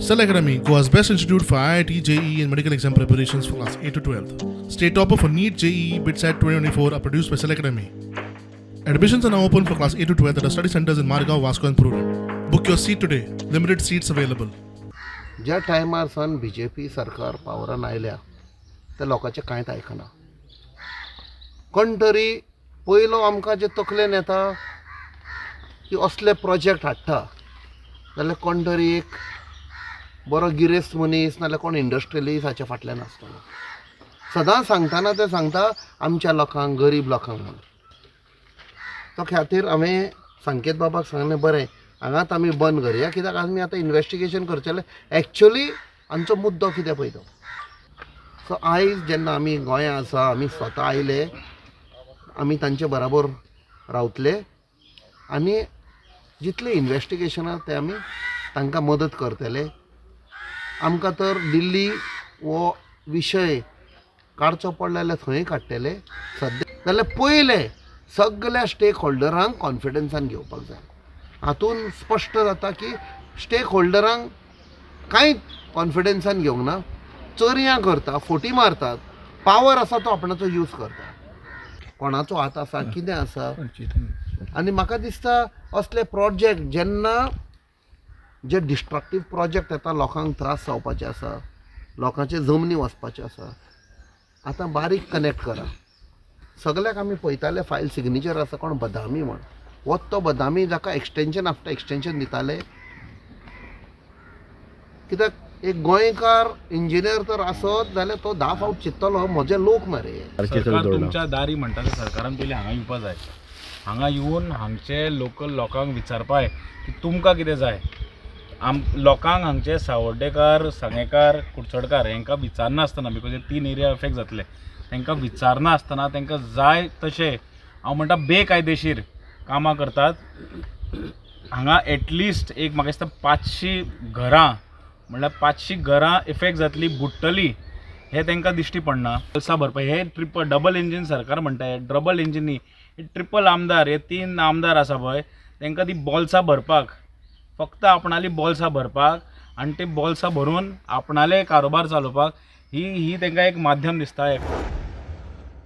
Cell Academy, Goa's best institute for IIT, JEE, and medical exam preparations for class 8 to 12. State topper for NEET, JEE, BITSAT 2024 are produced by Cell Academy. Admissions are now open for class 8 to 12 at our study centers in Margao, Vasco, and Prudent. Book your seat today. Limited seats available. ज्या टायमार सान B J P सरकार पावरान आयल्या त्या लोकांचें कांयच आयकना. कोण तरी पयलो आमकां जे तकलेन येता की असले प्रोजेक्ट हाडटा जाल्यार कोण तरी एक बरो गिरेस्त मनीस नाल्यार कोण इंडस्ट्रियलिस्ट हाच्या फाटल्यान आसतलो. सदां सांगतना ते सांगता आमच्या लोकांक, गरीब लोकांक म्हूण. तो खातीर हांवें संकेत बाबाक सांगलें, बरें, हांगाच आमी बंद करया, कित्याक आमी आतां इन्वेस्टिगेशन करचेलें एक्चुली आमचो मुद्दो कितें पळय तो. सो आयज जेन्ना आमी गोंया आसा, आमी स्वता आयले, आमी तांचे बराबर रावतले आनी जितलें इन्वेस्टिगेशन आसा तें आमी तांकां मदत करतले. आमकां तर दिल्ली हो विशय काडचो पडलो जाल्यार थंय काडटले. सद्या जाल्यार पयलें सगल्या स्टेक होल्डरांक कॉन्फिडन्सान घेवपाक जाय. हातून स्पश्ट जाता की स्टेक होल्डरांक कांय कॉन्फिडन्सान घेवंक ना. चोरयां करता, फोटी मारतात, पावर आसा तो आपणाचो यूज करता. कोणाचो हात आसा, कितें आसा. आनी म्हाका दिसता असले प्रोजेक्ट जेन्ना जे डिस्ट्रक्टीव प्रोजेक्ट येता, लोकांक त्रास जावपाचे आसा, लोकांचे जमनी वचपाच्यो आसा. आतां बारीक कनेक्ट करा, सगल्याक आमी पळयताले फायल सिग्नेचर आसा कोण बदामी म्हण हो तो बदामी जाका एक्सटेंशन आफ्टर एक्सटेंशन दिताले. कित्याक एक गोंयकार इंजिनियर तर आसत जाल्यार तो 10 फावट चिंततलो, म्हजे लोक मरे. सरकार तुमच्या दारी म्हणटा ते सरकारान पयलीं हांगा येवपा जाय. हांगा येवन हांगचे लोकल लोकांक विचारपाय की तुमकां कितें जाय. आम लोकांक हांगचे सावर्डेकार, सांगेकार, कुडचडकार हांकां विचारनासतना, because हे तीन एरिया अफेक्ट जातले, तांकां विचारनासतना तांकां जाय तशें, हांव म्हणटा, बेकायदेशीर कामां करतात हांगा. एटलिस्ट एक म्हाका दिसता 500 घरां, म्हणल्यार 500 घरां इफेक्ट जातली, बुडटली, हे तांकां दिश्टी पडना. बोल्सां भरपा हे ट्रिपल डबल इंजीन सरकार म्हणटा, हे डबल इंजीन न्ही, हे ट्रिपल आमदार, हे तीन आमदार आसा पळय, तांकां ती बोल्सां भरपाक, फक्त आपणाली बोल्सां भरपाक आनी ती बोल्सां भरून आपणाले कारोबार चलोवपाक ही ही तांकां एक माध्यम दिसता.